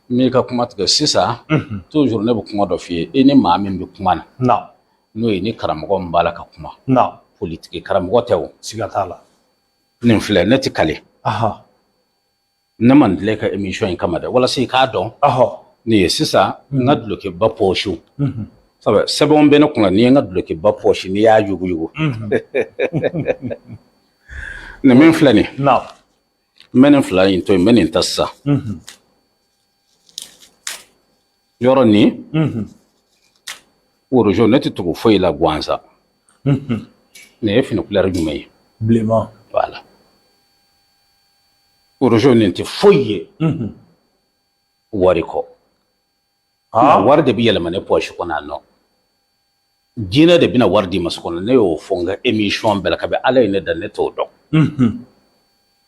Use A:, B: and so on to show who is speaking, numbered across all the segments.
A: N b'i ka kuma tigɛ sisan. Toujours ne bɛ kuma dɔ f'i ye, i ni maa min bɛ kuma na, n'o ye ni karamɔgɔ min b'a la ka kuma, politiki karamɔgɔ tɛ o.
B: Siga t'a la.
A: Nin filɛ, ne tɛ kale. Ne ma nin dilan i ka émission in kama dɛ, walasa i k'a dɔn. Nin ye sisan n ka dulokiba pɔsiw, sabu sɛbɛnw bɛ ne kunna. N'i ye n ka dulokiba pɔsi, n'i y'a yuguyugu, nin min filɛ nin, n bɛ nin fila in to yen, n bɛ nin ta sisan. Yɔrɔ nin worojo, ne tɛ tugu foyi la gansan. Nin ye fini couleur jumɛn ye?
B: Bilenman.
A: Voilà, worojo, nin tɛ foyi ye wari kɔ. Wari de bɛ yɛlɛma ne poche kɔnɔ a nɔ. Jinɛ de bɛna wari d'i ma so kɔnɔ. Ne y'o fɔ n ka émission bɛɛ la kabi Ala ye ne da, ne t'o dɔn.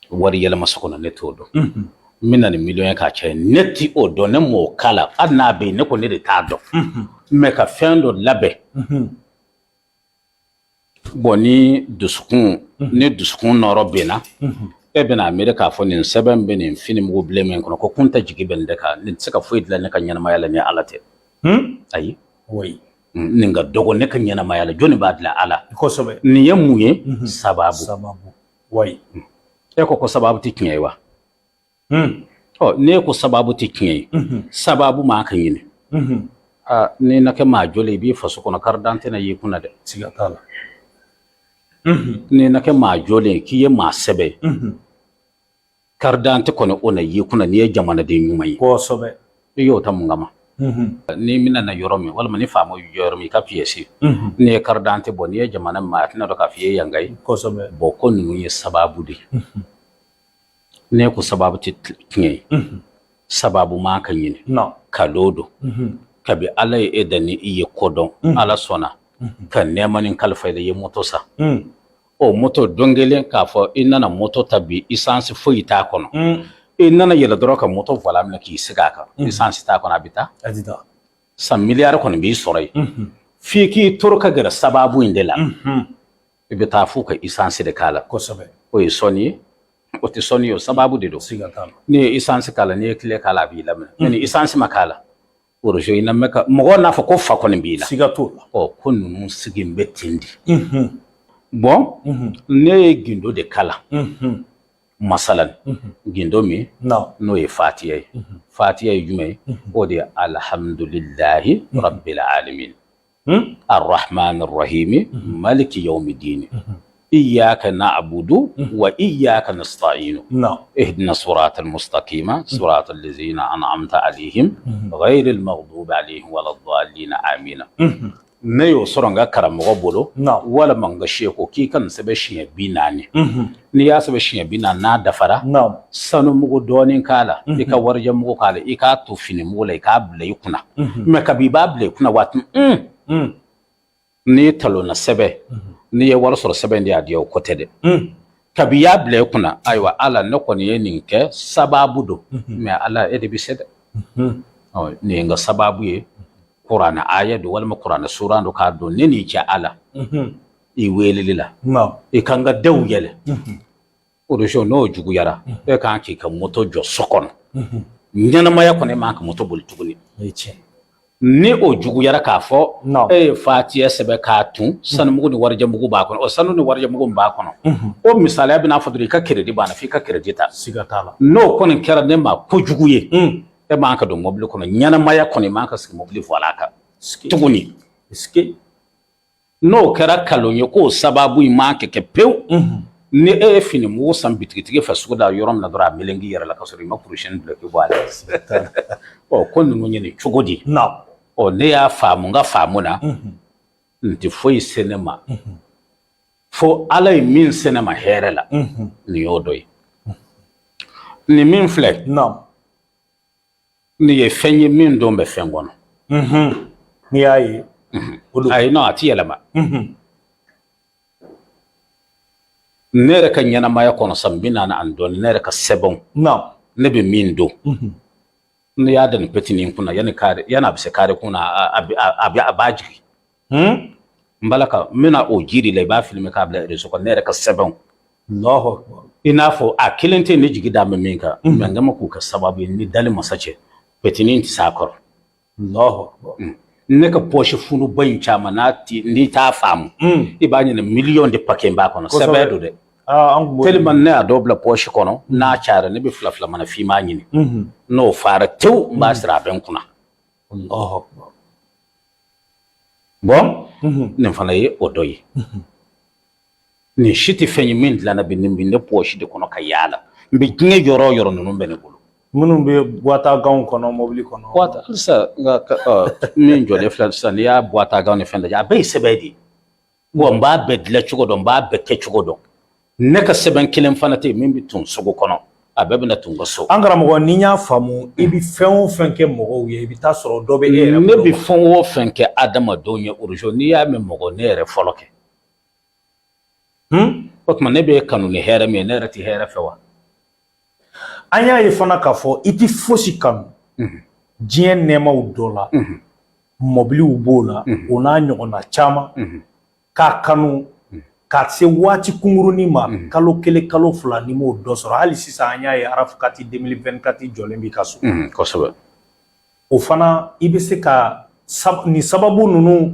A: Wari yɛlɛma so kɔnɔ, ne t'o dɔn. N bɛ na ni miliyɔn ye k'a caya, ne ti o dɔn, ne m'o kala. Hali n'a bɛ yen, ne ko ne de t'a dɔn. Mais ka fɛn dɔ labɛn, bon, ni dusukun nɔrɔ benna, e bɛna a miiri k'a fɔ nin sɛbɛn bɛ nin fini mugu bilenman in kɔnɔ, ko kunta jigi bɛ nin de kan, nin tɛ se ka foyi dilan ne ka ɲɛnamaya la ni Ala tɛ. Ayi. Nin ka dɔgɔ ne ka ɲɛnamaya la, jɔnni b'a dilan? Ala. Nin ye mun ye? Sababu.
B: Sababu, oui.
A: E ko sababu tɛ tiɲɛ ye wa? Ɔ, n'e ko sababu tɛ tiɲɛ ye, sababu man ka ɲini. Aa, n'i na kɛ maa jɔlen, i b'i faso kɔnɔ, carte d'identité na y'i kunna dɛ.
B: Siga t'a la.
A: N'i na kɛ maa jɔlen, k'i ye maa sɛbɛ ye, carte d'identité kɔni, o na y'i kunna n'i ye jamanaden ɲuman ye. I y'o ta mun kama? N'i bɛna na yɔrɔ min, walima ni faama y'i jɔ yɔrɔ min, i ka pièce, n'i ye carte d'identité bɔ, n'i ye jamana min, a tɛna dɔn k'a fɔ i ye yanka ye. Bon, ko ninnu ye sababu de ye. Ne ko sababu tɛ tiɲɛ ye, sababu man ka ɲini. Kalon don. Kabi Ala ye e da, ni i ye ko dɔn, Ala sɔnna ka nɛɛma ni kalifa i la, i ye moto san. O moto, don kelen k'a fɔ i nana moto ta bi, essence foyi t'a kɔnɔ, i nana yɛlɛ dɔrɔn ka moto volant minɛ k'i sigi a kan, essence t'a kɔnɔ, a bɛ taa.
B: A tɛ taa.
A: San miliyari kɔni b'i sɔrɔ yen, f'i k'i toro ka gɛrɛ sababu in de la. I bɛ taa f'u ka essence de k'a la. O ye sɔnni ye, o tɛ sɔnni ye, o sababu de don.
B: Siga t'a la.
A: N'i ye essence k'a la, n'i ye clé k'a la, a b'i laminɛ. Mais ni essence ma k'a la, worojo, i na mɛn ka mɔgɔw n'a fɔ ko fa kɔni b'i la.
B: Siga t'o la.
A: Ɔ, ko ninnu sigi bɛ ten de. Bon, ne ye gindo de kala. Masalan, gindo min n'o ye fatiya ye, fatiya ye jumɛn ye? O de ye alhamdulillahi rabbil alamin, arrahman arrahimi, maliki yawmiddin, iyyaka na'budu wa iyyaka nasta'inu, اهدنا الصراط المستقيم، صراط الذين أنعمت عليهم، غير المغضوب عليهم ولا الضالين، آمين. Ne y'o sɔrɔ n ka karamɔgɔ bolo, walima n ka seku, k'i ka nin sɛbɛn siɲɛ 40. N'i y'a sɛbɛn siɲɛ 40, n'a dafara, sanumugu dɔɔnin k'a la, i ka warijɛ mugu k'a la, i k'a to fini mugu la, i k'a bila i kunna. Mais kabi i b'a bila i kunna waati, n'i ye talonna sɛbɛn, n'i ye wari sɔrɔ, sɛbɛn de y'a di, o ko tɛ dɛ. Kabi i y'a bila i kunna, ayiwa Ala, ne kɔni ye nin kɛ, sababu don, mais Ala, e de bɛ se dɛ. Ɔ, nin ye n ka sababu ye, kuranɛ aya don walima kuranɛ suran don, k'a don ne n'i cɛ Ala, i weleli la, i kan ka denw yɛlɛ. O de n'o juguyara, e kan k'i ka moto jɔ so kɔnɔ. Ɲɛnamaya kɔnɔ, e man ka moto boli tuguni.
B: O ye tiɲɛ.
A: Ni o juguyara k'a fɔ e ye fatiya sɛbɛn k'a tun, sanumugu ni warijɛmugu b'a kɔnɔ, o sanu ni warijɛmugu min b'a kɔnɔ, o misaliya bɛna fɔ dɔrɔn i ka crédit banna, f'i ka crédit ta.
B: Siga t'a la.
A: N'o kɔni kɛra ne ma kojugu ye, e man ka don mobili kɔnɔ. Ɲɛnamaya kɔnɔ, i man ka sigi mobili volant kan tuguni. N'o kɛra kalon ye, k'o sababu in man kɛ pewu, ni e ye fini mugu san bitigitigi fɛ sugu da yɔrɔ min na dɔrɔn, a melenge i yɛrɛ la ka sɔrɔ i ma kurusiyɛn dulɔki bɔ a la. Ɔ, ko ninnu ye nin cogo di? Ɔ, ne y'a faamu, n ka faamu na, n tɛ foyi se ne ma fo Ala ye min se ne ma hɛrɛ la. Nin y'o dɔ ye. Nin min filɛ, nin ye fɛn ye min don bɛ fɛn kɔnɔ.
B: N'i y'a ye, o don.
A: Ayi, non, a ti yɛlɛma. Ne yɛrɛ ka ɲɛnamaya kɔnɔ, san 42, ne yɛrɛ ka sɛbɛnw, ne bɛ min don, ne y'a da nin petinin kunna, yanni kari, yanni a bɛ se kari kun na, a b'a jigin. N bala ka n bɛna o jiri la, i b'a filmer k'a bila réseau kan, ne yɛrɛ ka sɛbɛnw.
B: Allahu akbar.
A: I n'a fɔ a kelen tɛ ne jigi da bɛ min kan, mais n kama k'u kɛ sababu ye ni dali masa cɛ. Petinin tɛ s'a kɔrɔ.
B: Allahu akbar.
A: Ne ka poche funuba in caman n'a ti n'i t'a faamu, i b'a ɲini miliyɔn de paquet b'a kɔnɔ. Sɛbɛn don dɛ.
B: Aa, an kun b'o
A: Tellement ne y'a dɔw bila poche kɔnɔ, n'a cayara ne bɛ fila fila mana finman ɲini. N'o fara tewu, n b'a siri a bɛ n kunna.
B: Allahu akbar.
A: Bon, nin fana ye o dɔ ye. Nin si tɛ fɛn ye min dilanna bi. Nin bɛ ne poche de kɔnɔ ka yaala. N bɛ diɲɛ yɔrɔ o yɔrɔ, ninnu bɛ ne bolo.
B: Minnu bɛ boîte à gants kɔnɔ, mobili kɔnɔ.
A: Boîte halisa nka min jɔlen filɛ sisan, n'i y'a boîte à gants ni fɛn lajɛ, a bɛɛ ye sɛbɛn de ye. Wa n b'a bɛɛ dilan cogo dɔn, n b'a bɛɛ kɛ cogo dɔn. Ne ka sɛbɛn kelen fana tɛ yen min bɛ tun sugu kɔnɔ, a bɛɛ bɛna tun ka so.
B: An karamɔgɔ, ni n y'a faamu, i bɛ fɛn o fɛn kɛ mɔgɔw ye, i bɛ taa sɔrɔ dɔ bɛ e yɛrɛ
A: Ne
B: bolo.
A: bɛ fɛn o fɛn kɛ adamadenw ye, Orojo, n'i y'a mɛn mɔgɔ, ne yɛrɛ fɔlɔ kɛ. O tuma ne bɛ kanu ni hɛrɛ min ye, ne yɛrɛ tɛ hɛrɛ fɛ wa?
B: An y'a ye fana k'a fɔ i tɛ fosi kanu diɲɛ nɛɛmaw dɔ la, mɔbiliw b'o la, o n'a ɲɔgɔnna caman, k'a kanu ka se waati kunkurunin ma, kalo 1, kalo 2, n'i m'o dɔ sɔrɔ. Hali sisan an y'a ye RAV4 2024 jɔlen b'i ka so.
A: Kosɛbɛ.
B: O fana, i bɛ se ka nin sababu ninnu,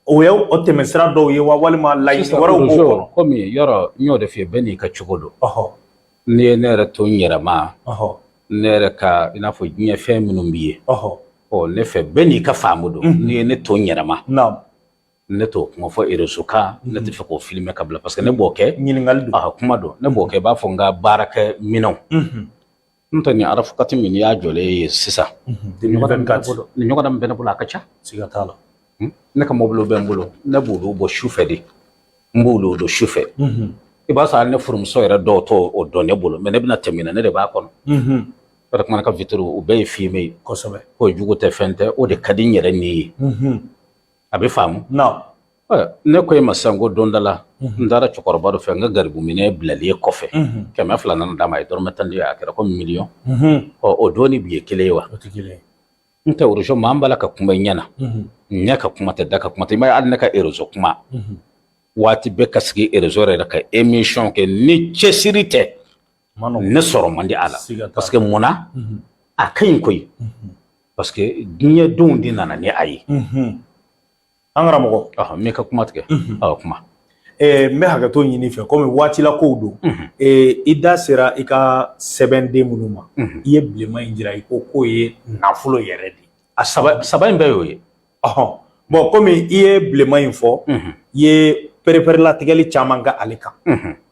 B: o ye o tɛmɛsira dɔw ye wa, walima laɲini wɛrɛw b'o kɔnɔ?
A: Komi yɔrɔ n y'o de f'i ye, bɛɛ n'i ka cogo don. N'i ye ne yɛrɛ to n yɛrɛ ma, ne yɛrɛ ka i n'a fɔ diɲɛ fɛn minnu b'i ye, ɔ ne fɛ, bɛɛ n'i ka faamu don. N'i ye ne to n yɛrɛ ma, ne t'o kuma fɔ réseau kan, ne tɛ fɛ k'o filmer ka bila, parce que ne b'o kɛ.
B: Ɲininkali don.
A: A kuma don. Ne b'o kɛ i b'a fɔ n ka baarakɛ minɛnw. N'o tɛ, nin RAV4 min n'i y'a jɔlen ye sisan, nin ɲɔgɔnna min bɛ ne bolo, a ka ca.
B: Siga t'a la.
A: Ne ka mobili bɛ n bolo, ne b'olu bɔ su fɛ de, n b'olu don su fɛ. I b'a sɔrɔ hali ne furumuso yɛrɛ dɔw t'o o dɔn ne bolo, mais ne bɛna tɛmɛ na, ne de b'a kɔnɔ. O de kuma, ne ka vitre u bɛɛ ye fumé ye. Ko jugu tɛ, fɛn tɛ, o de ka di n yɛrɛ ni ye. A bɛ faamu. Ne ko e ma sisan ko don dɔ la, n taara cɛkɔrɔba dɔ fɛ, n ka garibu minɛ bilalen kɔfɛ, 200 nana d'a ma, a ye dɔrɔmɛ 10 di, a kɛra komi miliyɔn. Ɔ, o don ni bi ye kelen ye wa?
B: O tɛ kelen ye.
A: N tɛ réseau maa n b'a la ka kuma i ɲɛna. Ɲɛ ka kuma tɛ, da ka kuma tɛ. I m'a ye, hali ne ka réseau kuma, waati bɛɛ ka sigi réseau yɛrɛ ka émission kɛ, ni cɛsiri tɛ, ne sɔrɔ man di a la. Parce que mun na a ka ɲi koyi, parce que diɲɛ denw de nana ni a ye.
B: An karamɔgɔ.
A: Ɔhɔn, n b'i ka kuma tigɛ, ɔ kuma.
B: N bɛ hakɛto ɲini fɛ, komi waatila kow don. I da sera i ka sɛbɛnden minnu ma, i ye bilenman in jira, i ko k'o ye nafolo yɛrɛ de ye.
A: A saba saba in bɛɛ y'o ye.
B: Ɔhɔn, bon, komi i ye bilenman in fɔ, i ye pereperelatigɛli caman kɛ ale kan,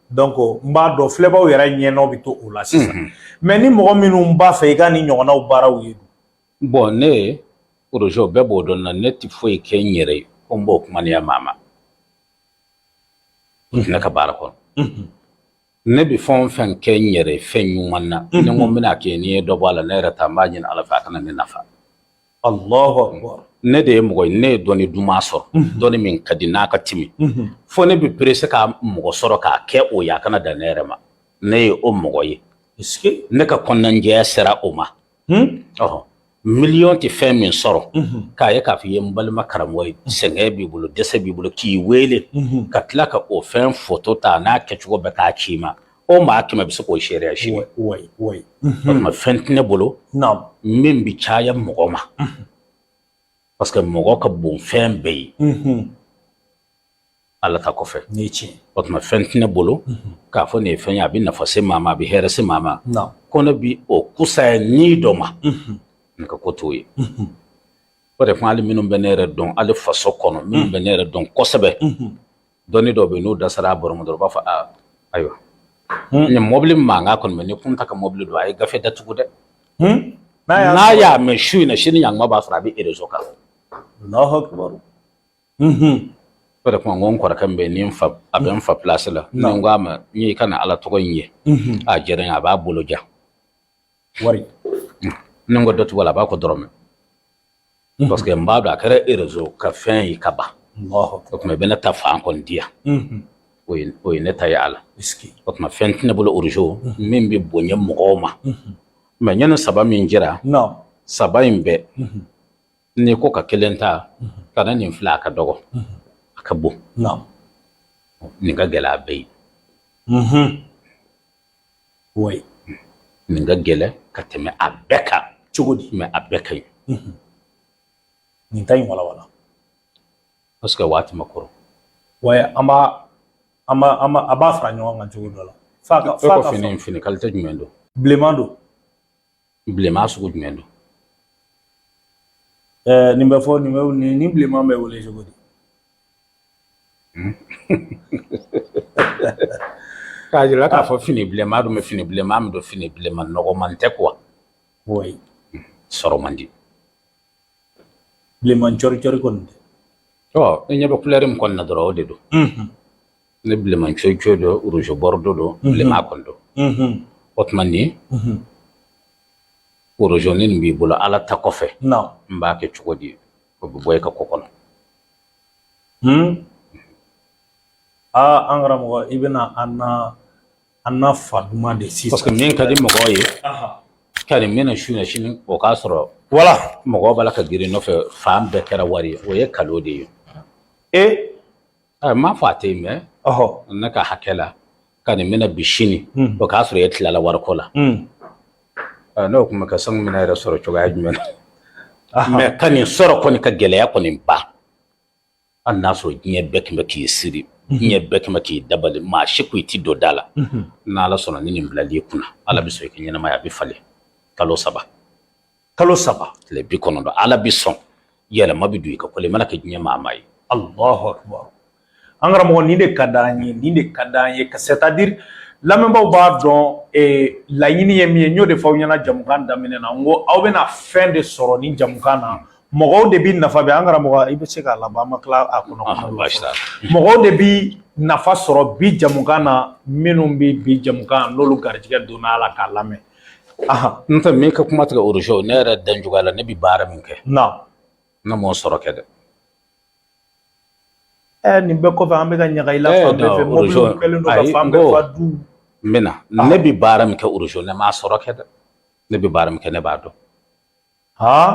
B: donc n b'a dɔn filɛbaw yɛrɛ ɲɛnɔ bɛ to o la sisan. Mais ni mɔgɔ minnu b'a fɛ i ka nin ɲɔgɔnnaw baaraw ye dun?
A: Bon, ne réseau bɛɛ b'o dɔn na, ne tɛ foyi kɛ n yɛrɛ ye ko n b'o kuma ni maa ma. Ne ka baara kɔnɔ, ne bɛ fɛn o fɛn kɛ n yɛrɛ ye fɛn ɲuman na, ni n ko n bɛna kɛ, n'i ye dɔ bɔ a la, ne yɛrɛ ta, n b'a ɲini Ala fɛ a kana ne nafa.
B: Allahu akbar.
A: Ne de ye mɔgɔ ye, ne ye dɔnni duman sɔrɔ, dɔnni min ka di n'a ka timi, fo ne bɛ pressé ka mɔgɔ sɔrɔ k'a kɛ o ye, a kana dan ne yɛrɛ ma. Ne ye o mɔgɔ ye. Ne ka kɔnɔnajɛya sera o ma. Ɔhɔn, miliyɔn tɛ fɛn min sɔrɔ, k'a ye k'a fɔ i ye n balima karamɔgɔ ye, sɛgɛn b'i bolo, dɛsɛ b'i bolo, k'i wele ka tila ka o fɛn foto ta n'a kɛcogo bɛɛ k'a ci i ma, o maa 100 bɛ se k'o seereya sini. O tuma fɛn tɛ ne bolo min bɛ caya mɔgɔ ma, parce que mɔgɔ ka bon fɛn bɛɛ ye Ala ta kɔfɛ. O tuma fɛn tɛ ne bolo k'a fɔ nin ye fɛn ye, a bɛ nafa se maa ma, a bɛ hɛrɛ se maa ma, ko ne bi o kusaya ni dɔ ma. Ne ka ko t'o ye. O de kuma, hali minnu bɛ ne yɛrɛ dɔn, hali faso kɔnɔ minnu bɛ ne yɛrɛ dɔn kosɛbɛ, dɔnni dɔw bɛ yen, n'u dasara a bɔrɔ ma dɔrɔn, u b'a fɔ: aa, ayiwa, nin mɔbili mankan kɔni bɛ, ni kun ta ka mɔbili don, a ye gafe datugu dɛ. N'a y'a mɛn su in na, sini ɲankuma b'a sɔrɔ a bɛ réseau kan.
B: Allahu akbar.
A: O de kuma, n ko n kɔrɔkɛ min bɛ yen, ni n fa, a bɛ n fa place la, ni n ko a ma n ye i ka na Ala tɔgɔ in ye, a diyara n ye, a b'a bolo ja.
B: Wari.
A: Ni n ko dɔ a la, a b'a ko dɔrɔmɛ, parce que n b'a dɔn a kɛra réseau ka fɛn ye ka ban. O tuma i bɛ ne ta fan kɔni di yan, o ye ne ta ye a la. O tuma fɛn tɛ ne bolo réseau min bɛ bonya mɔgɔw ma. Mais ɲɛni saba min jira, saba in bɛɛ, n'i ko ka kelen ta ka na nin fila, a ka dɔgɔ, a ka bon, nin ka gɛlɛn a bɛɛ ye. Nin ka gɛlɛn ka tɛmɛ a bɛɛ kan.
B: Cogo di?
A: Mais a bɛɛ ka ɲi.
B: Nin ta in walawala.
A: Parce que waati ma kɔrɔ.
B: Ouais, an b'a an b'a an b'a a b'a fara ɲɔgɔn kan cogo dɔ la. F'a ka
A: E
B: f'a
A: ko
B: ka
A: fini qualité jumɛn don?
B: Bilenman don.
A: Bilenman sugu jumɛn don?
B: Nin bɛ fɔ nin bɛ nin nin bilenman bɛ wele cogo di?
A: K'a jira k'a fɔ fini bilenman don, mais fini bilenman min don, fini bilenman nɔgɔman tɛ quoi.
B: Oui.
A: Sɔrɔ man di.
B: Bilenman cɔri cɔri kɔni tɛ.
A: Ɔ, i ɲɛ bɛ couleur min kɔni na dɔrɔn, o de don. Ne bilenman coyi coyi don, rouge bordeaux don, bilenman kɔni don. O tuma nin rouge nin b'i bolo, Ala ta kɔfɛ, n b'a kɛ cogo di? O bɛ bɔ e ka ko kɔnɔ.
B: Aa, an karamɔgɔ, i bɛna an na fa duman de sisan.
A: Parce que min ka di mɔgɔw ye, ka nin mɛna su na sini, o k'a sɔrɔ mɔgɔw b'a la ka girin nɔfɛ, fan bɛɛ kɛra wari ye, o ye kalo de ye. N m'a fɔ a tɛ yen, mais ne ka hakɛ la, ka nin mɛna bi sini, o k'a sɔrɔ e tilala wariko la. N'o tun bɛ kɛ sanu minɛ yɛrɛ sɔrɔ cogoya jumɛn na? Mais ka nin sɔrɔ kɔni, ka gɛlɛya kɔni ban, hali n'a sɔrɔ diɲɛ bɛɛ tun bɛ k'i siri, diɲɛ bɛɛ tun bɛ k'i dabali, maa si ko i ti don da la, n'Ala sɔnna, ni nin bilali kunna, Ala bɛ sɔn i ka ɲɛnamaya a bɛ falen kalo 3.
B: Kalo 3.
A: Tile 90, Ala bɛ sɔn, yɛlɛma bɛ don i ka ko la, i mana kɛ diɲɛ maa maa ye.
B: Allahu akbar. An karamɔgɔ, nin de ka d'an ye, nin de ka d'an ye. C'est à dire lamɛnbaaw b'a dɔn laɲini ye min ye. N y'o de fɔ aw ɲɛna jamukan daminɛ na, n ko aw bɛna fɛn de sɔrɔ nin jamukan na, mɔgɔw de bi nafa bɛ. An karamɔgɔ, i bɛ se k'a laban, an ma tila a kɔnɔ kuma la
A: Baasi
B: fɔlɔ.
A: t'a la.
B: Mɔgɔw de bi nafa sɔrɔ bi jamukan na, minnu bi bi jamukan n'olu garijɛgɛ donna a la k'a lamɛn.
A: N tɛ min ka kuma tigɛ orojo, ne yɛrɛ dan juguya la, ne bi baara min kɛ,
B: Na.
A: ne m'o sɔrɔ kɛ dɛ.
B: Nin bɛɛ kɔfɛ, an bɛ ka ɲaga i la fan bɛɛ fɛ,
A: non,
B: mɔbiliw
A: orojo
B: kɛlen don ka
A: ayi,
B: fan
A: n
B: bɛɛ
A: ko
B: fa du.
A: N bɛ na, ne bi baara min kɛ orojo, ne m'a sɔrɔ kɛ dɛ. Ne bi baara min kɛ, ne b'a dɔn.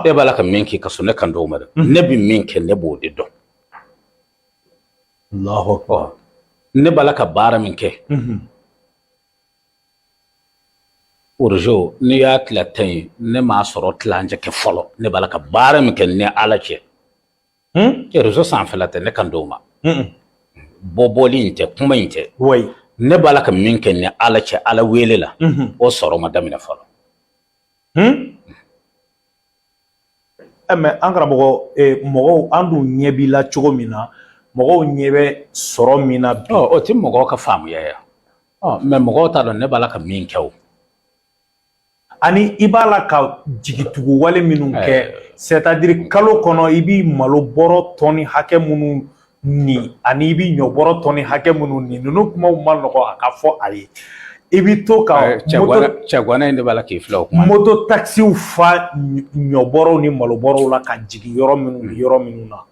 A: E b'a la ka min k'i ka so, ne kan dɔw ma dɛ. Ne bi min kɛ, ne b'o de dɔn.
B: Allahu akbar.
A: Ne b'a la ka baara min kɛ orojo, n'i y'a tila 10 ye, ne m'a sɔrɔ tilancɛ kɛ fɔlɔ. Ne b'a la ka baara min kɛ ni Ala cɛ, réseau sanfɛla tɛ, ne kan dɔw ma, bɔbɔli in tɛ, kuma in tɛ. Ne b'a la ka min kɛ ni Ala cɛ, Ala wele la, o sɔrɔ ma daminɛ fɔlɔ.
B: Mais an karamɔgɔ, mɔgɔw, an dun ɲɛ b'i la cogo min na, mɔgɔw ɲɛ bɛ sɔrɔ min na bi.
A: Ɔ, o tɛ mɔgɔw ka faamuya ye. Ɔ, mais mɔgɔw t'a dɔn ne b'a la ka min kɛ o.
B: Ani i b'a la ka jigitugu wale minnu kɛ, c'est à dire kalo kɔnɔ i b'i malo bɔrɔ tɔni hakɛ minnu ni, ani i b'i ɲɔ bɔrɔ tɔni hakɛ minnu ni, ninnu kumaw ma nɔgɔ a ka fɔ a ye. I bɛ to ka moto
A: Cɛgwana in de b'a la k'i filɛ o kuma.
B: Moto taxiw fa ɲɔ bɔrɔw ni malo bɔrɔw la ka jigin yɔrɔ minnu ni yɔrɔ minnu na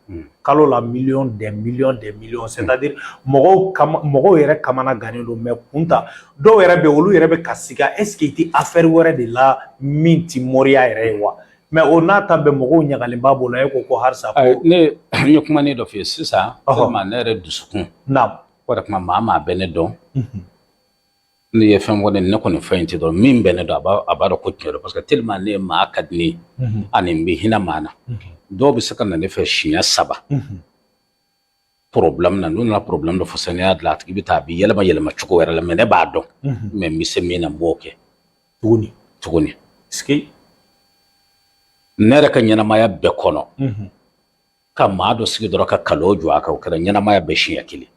B: kalo la, millions, des millions, des millions. C'est à dire mɔgɔw kama, mɔgɔw yɛrɛ kamana gannen don. Mais kunta dɔw yɛrɛ bɛ yen, olu yɛrɛ bɛ ka siga, est ce que i tɛ affaire wɛrɛ de la min ti moriya yɛrɛ ye wa? Mais o n'a ta bɛɛ, mɔgɔw ɲagalenba b'o la. E ko ko halisa ko
A: Ne n ye kumanin dɔ f'i ye sisan, tellement ne yɛrɛ dusukun o de kuma, maa maa bɛ ne dɔn, ne ye fɛn fɔ ne ne kɔni fɛn in tɛ dɔrɔn min bɛ ne dɔn, a b'a dɔn ko tiɲɛ don, parce que tellement ne ye maa ka di ne ye, ani n bɛ hinɛ maa na. Dɔw bɛ se ka na ne fɛ siɲɛ 3 problème na, n'u nana problème dɔ fɔ sisan, ne y'a dilan, a tigi bɛ taa, a bɛ yɛlɛma yɛlɛma cogo wɛrɛ la. Mais ne b'a dɔn, mais n bɛ se min na, n b'o kɛ.
B: Tuguni.
A: Tuguni.
B: Est ce que
A: Ne yɛrɛ ka ɲɛnamaya bɛɛ kɔnɔ, ka maa dɔ sigi dɔrɔn ka kalon jɔ a kan, o kɛra ɲɛnamaya bɛɛ siɲɛ kelen.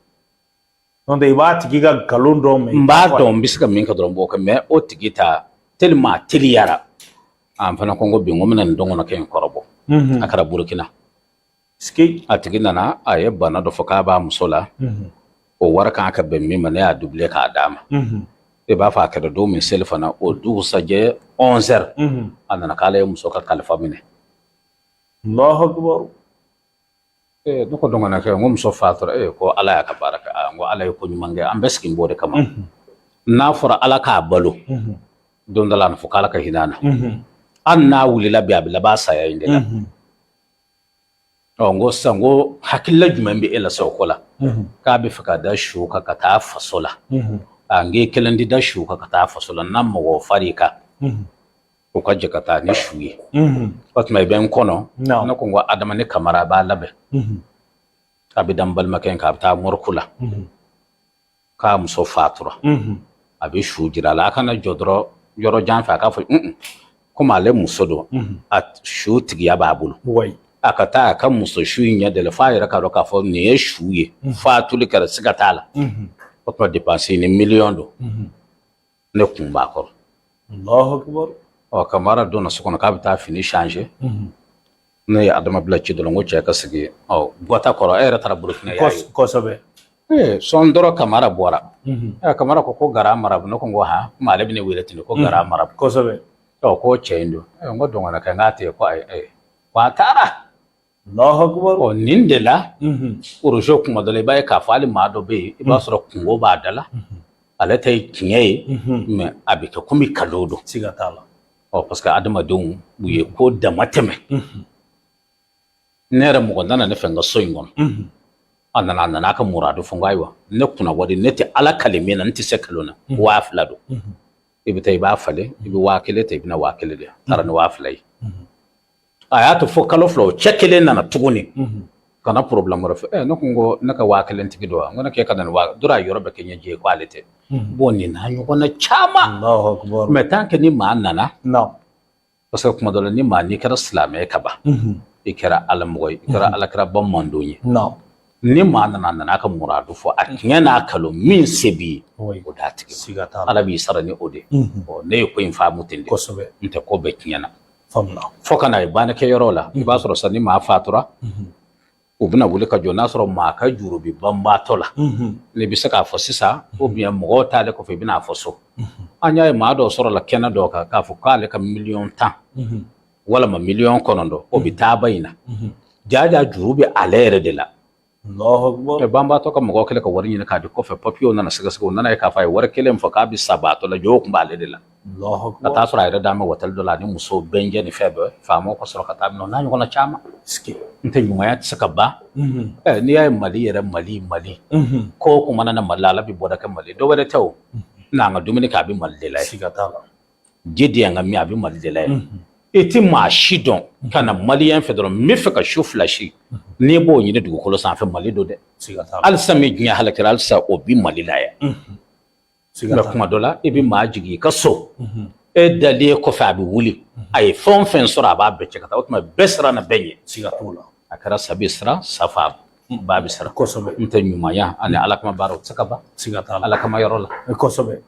B: N'o tɛ, i b'a tigi ka nkalon dɔn, mais
A: N b'a dɔn, n bɛ se ka min kɛ dɔrɔn, n b'o kɛ. Mais o tigi ta, tellement a teliyara, an fana ko n ko bi, n ko n bɛna nin dɔnkɔnɔkɛ in kɔrɔbɔ. A kɛra Burukina.
B: Est ce que
A: A tigi nana, a ye bana dɔ fɔ k'a b'a muso la, o wari kan ka bɛn min ma, ne y'a doublé k'a d'a ma. I b'a fɔ a kɛra don min seli fana, o dugusajɛ 11 heures, a nana k'ale ye muso ka kalifa minɛ.
B: Allahu akbar.
A: Ne ko dɔnkɔnɔkɛ, n ko muso fatura. Ko Ala y'a ka baara kɛ. N ko Ala ye ko ɲuman kɛ, an bɛɛ sigi b'o de kama. N'a fɔra Ala k'a balo don dɔ la, a na fɔ k'Ala ka hinɛ a na. Hali n'a wulila bi, a bɛ laban saya in de la. Ɔ, n ko sisan, n ko hakilila jumɛn bɛ e la sa o ko la? K'a bɛ fɛ ka da su kan ka taa faso la. A n k'i kelen tɛ da su kan ka taa faso la, n'a mɔgɔ far'i kan. U ka jɛ ka taa ni su ye. O tuma i bɛ n kɔnɔ. Ne ko n ko Adama ni Kamara b'a labɛn, a bɛ da n balimakɛ in kan, a bɛ taa morgue la, k'a muso fatura, a bɛ su jira a la. A kana jɔ dɔrɔn yɔrɔ jan fɛ, a k'a fɔ komi ale muso don, a su tigiya b'a bolo, a ka taa a ka muso su in ɲɛ dayɛlɛ f'a yɛrɛ k'a dɔn k'a fɔ nin ye su ye, fatuli kɛra, siga t'a la. O tuma dépense ni miliyɔn don, ne kun b'a kɔrɔ.
B: Allahu akbar.
A: Ɔ, Kamara donna so kɔnɔ k'a bɛ taa fini changer. Ne ye Adama bila ci dɔ la, n ko cɛ ka sigi ɔ gɔta kɔrɔ, e yɛrɛ taara Burukina, y'a ye.
B: Kosɛbɛ.
A: Ee, sɔn dɔrɔn Kamara bɔra. Ɛ, Kamara ko ko grand marabout. Ne ko n ko han, komi ale bɛ ne wele ten de ko grand marabout. Ɔ, ko cɛ in don. Ɛ, n ko dɔngɔnɔ kɛ, n k'a tɛ yen. Ko ayi, ayi, ko a taara.
B: Allahu akbar.
A: Ɔ, nin de la orozo kuma dɔ la, i b'a ye k'a fɔ hali maa dɔ bɛ yen, i b'a sɔrɔ kungo b'a da la, ale ta ye tiɲɛ ye, mais a bɛ kɛ komi kalon don.
B: Siga t'a la.
A: Ɔ, parce que adamadenw u ye ko dama tɛmɛ. Ne yɛrɛ, mɔgɔ nana ne fɛ n ka so in kɔnɔ, a nana a ka muradu fɔ. N ko ayiwa, ne kunna wari, ne tɛ ala kale min na, n tɛ se kalon na, 2000 don. I bɛ taa i b'a falen, i bɛ 1000 ta, i bɛna 1000 de taara ni 2000 ye. A y'a to fo kalo 2, o cɛ kelen nana tuguni ka na problème wɛrɛ fɛ. Ɛ, ne ko n ko ne ka 1000 tigi don wa? N ko ne k'e ka na ni waa dɔrɔn, a yɔrɔ bɛɛ kɛ ɲɛji ye ko ale tɛ. Bon, nin n'a ɲɔgɔnna caman.
B: Allahu akbar.
A: Mais tant que ni maa nana, parce que kuma dɔ la, ni maa n'i kɛra silamɛ ye ka ban, i kɛra ala mɔgɔ ye, i kɛra alakiraba mandon ye. Ni maa nana, a nana a ka muradu fɔ, a tiɲɛ n'a kalon, min se b'i ye, o d'a tigi ma.
B: Siga t'a la.
A: Ala b'i sara ni o de ye. Ɔ, ne ye ko in faamu ten de. N tɛ ko bɛɛ tiɲɛna.
B: Faamuna.
A: Fo ka na ye bannikɛyɔrɔ la, i b'a sɔrɔ sa ni maa fatura, u bɛna wuli ka jɔ, n'a sɔrɔ maa ka juru bɛ banbaatɔ la, n'i bɛ se k'a fɔ sisan, ou bien mɔgɔw t'ale kɔfɛ, i bɛna fɔ so. An y'a ye maa dɔw sɔrɔ la kɛnɛ dɔw kan k'a fɔ k'ale ka 10,000,000 walama 9,000,000, o bɛ taaba in na, jaja juru bɛ ale yɛrɛ de la.
B: Allahu akbar.
A: Banbaatɔ ka mɔgɔw kɛlen ka wari ɲini k'a di kɔfɛ, papiyew nana sɛgɛsɛgɛ, u nana ye k'a fɔ a ye wari kelen fɔ k'a bɛ sabaatɔ la, jɔw tun b'ale de la.
B: Allahu
A: Ka
B: akbar.
A: taa sɔrɔ a yɛrɛ d'a ma hôtel dɔ la, ani muso bɛnjɛ ni fɛn bɛɛ, faamaw ka sɔrɔ ka taa minɛ, o n'a ɲɔgɔnna caman. N tɛ ɲumanya tɛ se ka ban. Ɛ, n'i y'a ye Mali yɛrɛ, Mali, Mali ko o ko mana na Mali la, Ala bɛ bɔda kɛ Mali, dɔ wɛrɛ tɛ o n'an ka dumuni kɛ, a bɛ Mali de la yen.
B: Siga t'a la.
A: Ji di yan ka min, a bɛ Mali de la yen. I ti maa si dɔn ka na maliyɛn fɛ dɔrɔn, n bɛ fɛ ka su fila si, n'i b'o ɲini dugukolo sanfɛ, Mali don dɛ.
B: Siga t'a la.
A: Halisa min diɲɛ halakira, halisa o bi Mali la yan.
B: Siga
A: mais
B: t'a la.
A: Kuma dɔ la, i bɛ maa jigin i ka so, e dalen kɔfɛ, a bɛ wuli, a ye fɛn o fɛn sɔrɔ, a b'a bɛɛ cɛ ka taa. O tuma bɛɛ siran na bɛɛ ɲɛ.
B: Siga t'o la.
A: A kɛra sa bɛ siran, sa fa ba bɛ siran. N tɛ ɲumanya ani ala kama baara, o tɛ se ka ban.
B: Siga t'a la.
A: Ala kama yɔrɔ la.
B: Kosɛbɛ.